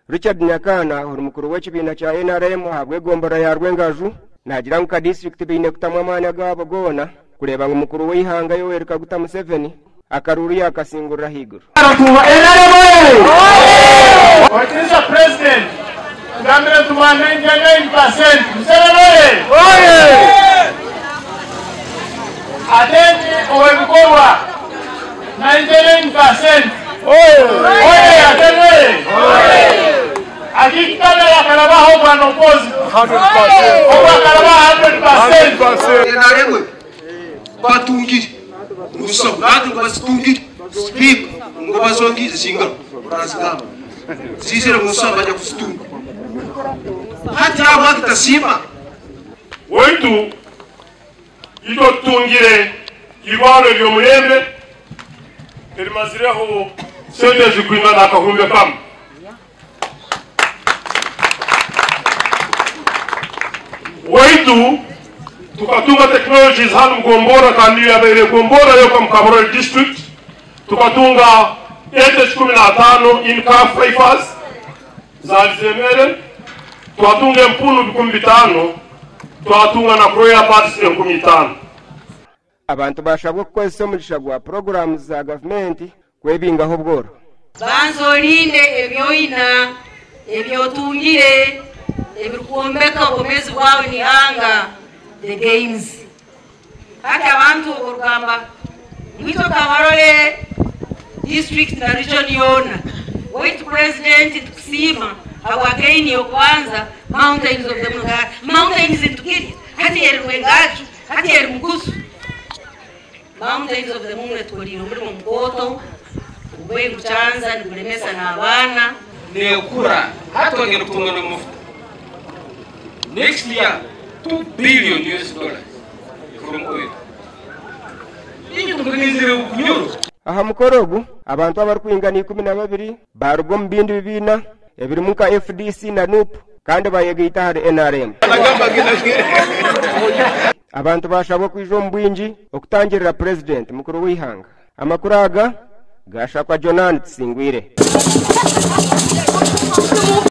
Richard Nyakaana ori mukuru w'ekibiina kya NRM ahabw'egomborora ya Rwengaju naagira ngu nka disiturikiti baine kutamu amaani agaabo goona kureeba ngu mukuru w'eihanga Yoweri Kaguta Museveni akaruuru yaakasingurira ahaiguru. Otiisa President tugambire nti tumuha 99%. Museveni oye! Ate nti owebikorwa 99%. Oye! Ate oye! Akikitana yakarabaho bwana Opozi. Obwo akarabaho 100%. NRM batungire murusaho natwe ngo bazitungire sipiika ngo bazongize zingaro barazigamba zizire murusaho bajya kuzitunga hati abo akitasiima. Waitu itwe tutungire irwaro ery'omurembe erimazireho sente zikwingana akahumbi kamwe. Waitu tukatunga technologies hano mugombora kandi yabaire gombora yoka mukabarole district, tukatunga ente 15 in calf heifers zali zemere, twatunga empunu 5000, twatunga na broiler birds 5000. Abantu bashabwa kukozesa omugisha gwa poroguramu za gavumenti kwebingaho obworo. Banza orinde ebyoina ebyotungire ebirikwombeka obwomeezi bwawe n'ihanga, the gains. Hati abantu orugamba mwito Kabarole district na region yoona. Waitu president tukusiima habwa gain y'okubanza mountains of the moon. Mountains ntukiri hati eri Rwengaju, hati eri Mugusu. Mountains of the moon etukolire omurimo mukooto ogwengu kyanza nigulemesa n'abaana. Nekura hati twagenda kutunga n'amafuta next year 2 billion US dollars from oil. Inyo tukagenizire kunyoro. Aha mukoro ogu abantu abarikwingana 12 baruga omu bindi bibiina ebirimu nka FDC na NUP kandi bayegaita ahari NRM. Abantu bashabwa kwija omu bwingi okutangirira President mukuru w'eihanga. Amakuru aga gashakwa Jonan Tusingwire.